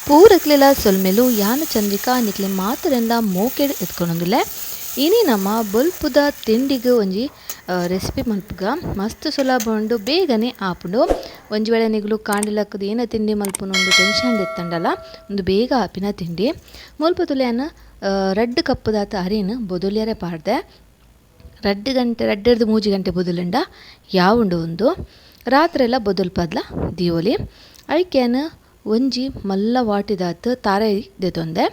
ಪೂರಕ್ಲೆಲ ಸೊಲ್ಮೆಲು. ಯಾನ್ ಚಂದ್ರಿಕಾ ನಿಕ್ಲೆ ಮಾತೆರೆನ್ಲ ಮೋಕೆಡ್ ಎತ್ಕೊನೊಂದುಲ್ಲೆ. ಇನಿ ನಮ ಬೊಲ್ಪುದ ತಿಂಡಿಗ್ ಒಂಜಿ ರೆಸಿಪಿ ಮಲ್ಪುಗ. ಮಸ್ತ್ ಸುಲಭ ಉಂಡು, ಬೇಗನೆ ಆಪುಂಡು. ಒಂಜಿ ವೇಳೆ ನಿಗುಲು ಕಾಂಡೆ ಲಕ್ಕುದು ಏನ ತಿಂಡಿ ಮಲ್ಪುನು ಉಂದು ಟೆನ್ಷನ್ ಇತ್ತಂಡಲ ಉಂದು ಬೇಗ ಆಪಿನ ತಿಂಡಿ. ಮುಲ್ಪ ತುಲೆನ್ ರಡ್ಡ್ ಕಪ್ಪುದಾತ್ ಅರಿನ್ ಬೊದೊಲ್ಯರೆ ಪಾಡ್ದೆ. 2 ಗಂಟೆ 2ರ್ದ್ 3 ಗಂಟೆ ಬೊದೊಲುಂಡ ಯಾವುಂಡು ಉಂದು. ರಾತ್ರೆಲ ಬೊದೊಲ್ಪದ್ಲ ದೀವೊಲಿ. ಐಕೆನ್ ಒಂಜಿ ಮಲ್ಲ ವಾಟಿದಾತ್ ತಾರೈ ದೆತೊಂದೆ.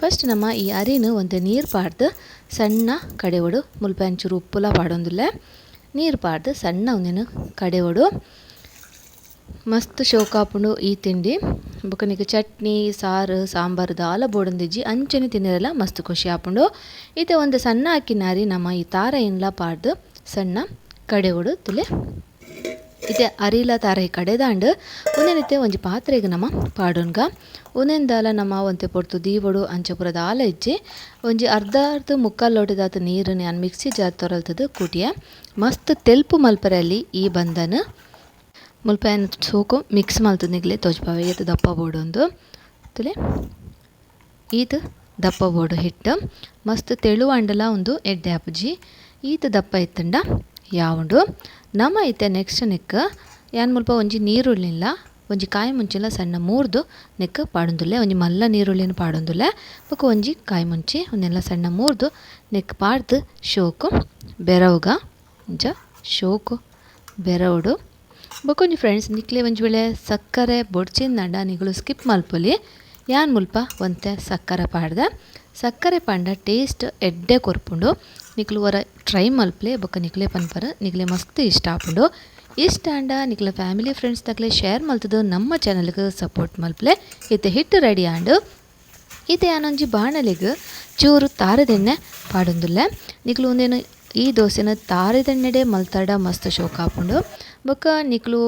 ಫಸ್ಟ್ ನಮ್ಮ ಈ ಅರಿನ್ ಒಂತೆ ನೀರು ಪಾಡ್ದು ಸಣ್ಣ ಕಡೆವೊಡು. ಮುಲ್ಪ ಒಂಚೂರು ಉಪ್ಪುಲ ಪಾಡೊಂದುಲ್ಲೆ. ನೀರು ಪಾಡ್ದು ಸಣ್ಣ ಉಂದೆನ್ ಕಡೆವೊಡು. ಮಸ್ತ್ ಶೋಕಾಪುಂಡು ಈ ತಿಂಡಿ. ಬೊಕ ನಿಕ್ ಚಟ್ನಿ ಸಾರು ಸಾಂಬಾರು ದಾಲ ಬೋಡೊಂದಿಜ್ಜಿ, ಅಂಚನೆ ತಿನರೆಲ ಮಸ್ತ್ ಖುಷಿ ಆಪುಂಡು. ಇತ್ತೆ ಒಂತೆ ಸಣ್ಣ ಆಕಿನ ಅರಿ ನಮ್ಮ ಈ ತಾರೈನ್ಲ ಪಾಡ್ದು ಸಣ್ಣ ಕಡೆವೊಡು ತುಲೆ. ಇತ್ತೆ ಅರಿಲ ತಾರೈ ಕಡೆದಾಂಡ್ ಉಂದೆನಿತ್ತೆ ಒಂಜಿ ಪಾತ್ರೆಗ್ ನಮ ಪಾಡೊನ್ಗ. ಉಂದೆನ್ ದಾಲ ನಮ ಒಂತೆ ಪೊರ್ತು ದೀವೊಡು, ಅಂಚ ಪೂರ ದಾಲ ಇಜ್ಜಿ. ಒಂಜಿ ಅರ್ಧ ಅರ್ಧ ಮುಕ್ಕಾಲ್ ಲೋಟದಾತ್ ನೀರುನ್ ಯಾನ್ ಮಿಕ್ಸಿ ಜಾರ್ ತೊರಲ್ತುದು ಕೂಟಿಯೆ. ಮಸ್ತ್ ತೆಲ್ಪು ಮಲ್ಪರೆ ಅಲ್ಲಿ ಈ ಬಂದನ್. ಮುಲ್ಪ ಯಾನ್ ಸೋಕು ಮಿಕ್ಸ್ ಮಲ್ತುದು ನಿಕ್ಲೆ ತೋಜ್ಪಾವೆ ಏತ್ ದಪ್ಪ ಬೋಡೊಂದು ತುಲೆ. ಈತ್ ದಪ್ಪ ಬೋಡು ಹಿಟ್ಟು. ಮಸ್ತ್ ತೆಳುವಾಂಡಲ ಉಂದು ಎಡ್ಡೆ ಆಪುಜಿ. ಈತ್ ದಪ್ಪ ಇತ್ತುಂಡ ಯಾವುಂಡು. ನಮ ಇತ್ತೆ ನೆಕ್ಸ್ಟ್ ನೆಕ್ ಯಾನ್ ಮುಲ್ಪ ಒಂಜಿ ನೀರುಳ್ಳಿನ್ಲ ಒಂಜಿ ಕಾಯಿ ಮುಂಚಿಲ ಸಣ್ಣ ಮೂರ್ದು ನೆಕ್ ಪಾಡೊಂದುಲ್ಲೆ. ಒಂಜಿ ಮಲ್ಲ ನೀರುಳ್ಳಿನ್ ಪಾಡೊಂದುಲ್ಲೆ. ಬೊಕ ಒಂಜಿ ಕಾಯಿ ಮುಂಚಿ ಉಂದೆನ್ಲ ಸಣ್ಣ ಮೂರ್ದು ನೆಕ್ ಪಾಡ್ದು ಶೋಕು ಬೆರವುಗ. ಇಂಚ ಶೋಕು ಬೆರವುಡು. ಬೊಕ ಒಂಜಿ ಫ್ರೆಂಡ್ಸ್ ನಿಕ್ಲೆ ಒಂಜಿ ವೇಳೆ ಸಕ್ಕರೆ ಬೊಡ್ಚಿಂದಂಡ ನಿಗುಲು ಸ್ಕಿಪ್ ಮಲ್ಪೊಲಿ. ಯಾನ್ ಮುಲ್ಪ ಒಂತೆ ಸಕ್ಕರೆ ಪಾಡ್ದೆ. ಸಕ್ಕರೆ ಪಾಂಡ ಟೇಸ್ಟ್ ಎಡ್ಡೆ ಕೊರ್ಪುಂಡು. ನಿಕ್ಲು ಒರ ಟ್ರೈ ಮಲ್ಪಲೆ ಬೊಕ ನಿಕ್ಲೆ ಪನ್ಪರ್ ನಿಕ್ಲೆ ಮಸ್ತ್ ಇಷ್ಟ ಆಪುಂಡು. ಇಷ್ಟ ಆಂಡ ನಿಕ್ಲೆ ಫ್ಯಾಮಿಲಿ ಫ್ರೆಂಡ್ಸ್ ತಕ್ಲೆ ಶೇರ್ ಮಲ್ತುದು ನಮ್ಮ ಚಾನಲ್ಗ್ ಸಪೋರ್ಟ್ ಮಲ್ಪಲೆ. ಇತ್ತೆ ಹಿಟ್ಟು ರೆಡಿ ಆಂಡ್. ಇತ್ತೆ ಯಾನೊಂಜಿ ಬಾಣಲೆಗ್ ಚೂರು ತಾರದೆಣ್ಣೆ ಪಾಡೊಂದುಲ್ಲೆ. ನಿಕ್ಲು ಉಂದೆನ್ ಈ ದೋಸೆನ್ ತಾರದೆಣ್ಣೆಡೆ ಮಲ್ತಡ ಮಸ್ತ್ ಶೋಕ್ ಆಪುಂಡು. ಬೊಕ ನಿಕ್ಲು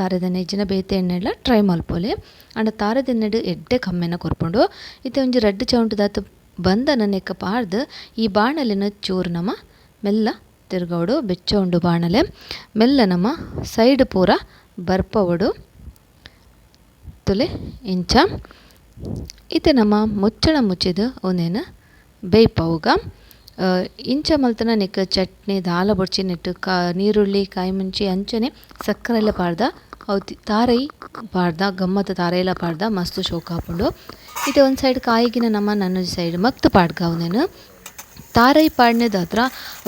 ತಾರದೆಣ್ಣೆ ಇಜ್ಜಿಂಡ ಬೇತೆ ಎಣ್ಣೆಡ್ಲ ಟ್ರೈ ಮಲ್ಪೊಲಿ. ಆಂಡ ತಾರದೆಣ್ಣೆಡ್ ಎಡ್ಡೆ ಕಮ್ಮೆನ ಕೊರ್ಪುಂಡು. ಇತ್ತೆ ಒಂಜಿ ರಡ್ಡ್ ಚೌಂಟದಾತ್ ಬಂದನ ನೆಕ್ಕ ಪಾಡ್ದ್ ಈ ಬಾಣಲೆನ್ ಚೂರು ನಮ ಮೆಲ್ಲ ತಿರ್ಗವೊಡು. ಬೆಚ್ಚ ಉಂಡು ಬಾಣಲೆ. ಮೆಲ್ಲ ನಮ ಸೈಡ್ ಪೂರ ಬರ್ಪವೊಡು. ತುಲೆ ಇಂಚ. ಇತ್ತೆ ನಮ ಮುಚ್ಚಳ ಮುಚ್ಚಿದ್ ಉಂದೆನ್ ಬೇಯ್ಪವುಗ. ಇಂಚ ಮಲ್ತುಂಡ ನೆಕ್ ಚಟ್ನಿ ದಾಲ ಬೊಡ್ಚಿ. ನೆಟ್ ನೀರುಳ್ಳಿ ಕಾಯಿ ಮುಂಚಿ ಅಂಚನೆ ಸಕ್ಕರೆಲ ಪಾಡ್ದ ಅವು ತಾರೈ ಪಾಡ್ದ ಗಮ್ಮತ್ ತಾರೈಲ ಪಾಡ್ದ ಮಸ್ತ್ ಶೋಕ್ ಆಪುಂಡು. ಇತ್ತೆ ಒಂಜಿ ಸೈಡ್ ಕಾಯಿಗಿನ ನಮ ನನೊಂಜಿ ಸೈಡ್ ಮಗ್ತ್ ಪಾಡ್ಗ ಉಂದೆನ್. ತಾರೈ ಪಾಡ್ನೆದಾತ್ರ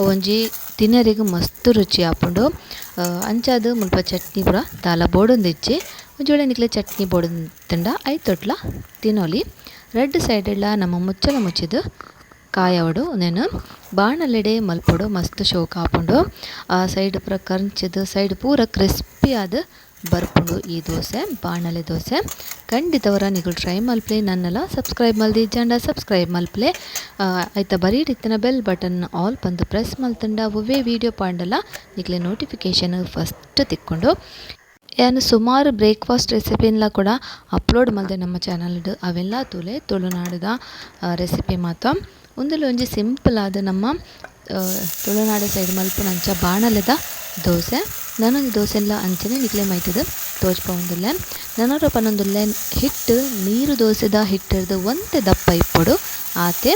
ಒಂಜಿ ತಿನರೆಗ್ ಮಸ್ತ್ ರುಚಿ ಆಪುಂಡು. ಅಂಚಾದ್ ಮುಲ್ಪ ಚಟ್ನಿ ಪೂರ ದಾಲ ಬೋಡೊಂದಿಜ್ಜಿ. ಒಂಜಿ ವೇಳೆ ನಿಕ್ಲೆ ಚಟ್ನಿ ಬೋಡೊಂದಿತ್ತುಂಡ ಐತೊಟ್ಲ ತಿನೊಲಿ. ರಡ್ಡ್ ಸೈಡ್ ಡ್ಲ ನಮ ಮುಚ್ಚಳ ಮುಚ್ಚಿದ್ ಕಾಯವೊಡು. ಉಂದೆನ್ ಬಾಣಲೆಡೆ ಮಲ್ಪೊಡು ಮಸ್ತ್ ಶೋಕ್ ಆಪುಂಡು. ಆ ಸೈಡ್ ಪೂರ ಕರ್ಂಚಿದ್ ಸೈಡ್ ಪೂರ ಕ್ರಿಸ್ಪಿ ಆದ್ ಬರ್ಪುಂಡು ಈ ದೋಸೆ, ಬಾಣಲೆ ದೋಸೆ. ಖಂಡಿತವರ ನಿಕುಲು ಟ್ರೈ ಮಲ್ಪಲೆ. ನನ್ನಲ ಸಬ್ಸ್ಕ್ರೈಬ್ ಮಲ್ದಿಜ್ಜಾಂಡ ಸಬ್ಸ್ಕ್ರೈಬ್ ಮಲ್ಪಲೆ. ಐತ ಬರೀಡ್ ಇತ್ತಿನ bell button all ಪಂದ್ ಪ್ರೆಸ್ ಮಲ್ತುಂಡ ಒವ್ವೇ ವೀಡಿಯೋ ಪಾಂಡಲ ನಿಕ್ಲೆ ನೋಟಿಫಿಕೇಶನ್ ಫಸ್ಟ್ ತಿಕ್ಕೊಂಡು. ಯಾನ್ ಸುಮಾರು ಬ್ರೇಕ್ಫಾಸ್ಟ್ ರೆಸಿಪಿನ್ಲ ಕೂಡ ಅಪ್ಲೋಡ್ ಮಲ್ದೆ ನಮ್ಮ ಚಾನಲ್ಡ್. ಅವೆಲ್ಲ ತೂಲೆ ತುಳುನಾಡುದ ರೆಸಿಪಿ ಮಾತ. ಉಂದುಲ ಒಂಜಿ ಸಿಂಪಲ್ ಆದ್ ನಮ್ಮ ತುಳುನಾಡ ಸೈಡ್ ಮಲ್ಪುನಂಚ ಬಾಣಲೆದ ದೋಸೆ. ನನೊಂಜಿ ದೋಸೆನ್ಲ ಅಂಚನೆ ನಿಕ್ಲೆ ಮೈತುದು ತೋಜ್ಪಾವೊಂದುಲ್ಲೆ. ನನೊರ ಪನೊಂದುಲ್ಲೆ ಹಿಟ್ಟು ನೀರು ದೋಸೆದ ಹಿಟ್ಟುರ್ದು ಒಂತೆ ದಪ್ಪ ಇಪ್ಪೊಡು ಆತೆ.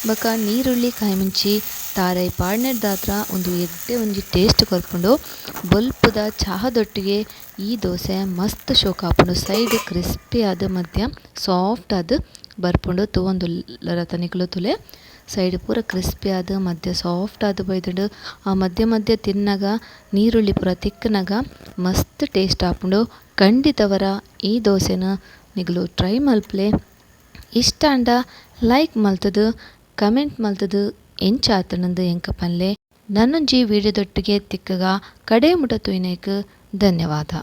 ಬೊಕ ನೀರುಳ್ಳಿ ಕಾಯಿಮುಂಚಿ ತಾರೈ ಪಾಡ್ನೆರ್ದಾತ್ರ ಉಂದು ಎಡ್ಡೆ ಒಂಜಿ ಟೇಸ್ಟ್ ಕೊರ್ಪುಂಡು. ಬೊಲ್ಪುದ ಚಾಹದೊಟ್ಟಿಗೆ ಈ ದೋಸೆ ಮಸ್ತ್ ಶೋಕ್ ಆಪುಂಡು. ಸೈಡ್ ಕ್ರಿಸ್ಪಿ ಆದ್ ಮಧ್ಯ ಸಾಫ್ಟ್ ಆದ್ ಬರ್ಪುಂಡು. ತೂವೊಂದುಲ್ಲರತ ನಿಕುಲು ತೂಲೆ. ಸೈಡ್ ಪೂರ ಕ್ರಿಸ್ಪಿ ಆದ್ ಮಧ್ಯ ಸಾಫ್ಟ್ ಆದ್ ಬೈದುಂಡು. ಆ ಮಧ್ಯ ಮಧ್ಯ ತಿನ್ನಗ ನೀರುಳ್ಳಿ ಪೂರ ತಿಕ್ಕುನಗ ಮಸ್ತ್ ಟೇಸ್ಟ್ ಆಪುಂಡು. ಖಂಡಿತವರ ಈ ದೋಸೆನ್ ನಿಕುಲು ಟ್ರೈ ಮಲ್ಪಲೆ. ಇಷ್ಟ ಆಂಡ ಲೈಕ್ ಮಲ್ತುದು ಕಮೆಂಟ್ ಮಲ್ತುದು ಎಂಚ ಆತುಂಡುಂದು ಎಂಕ್ ಪನ್ಲೆ. ನನೊಂಜಿ ವಿಡಿಯೋದೊಟ್ಟಿಗೆ ತಿಕ್ಕುಗ. ಕಡೆ ಮುಟ ತೂಯಿನೈಕ್ ಧನ್ಯವಾದ.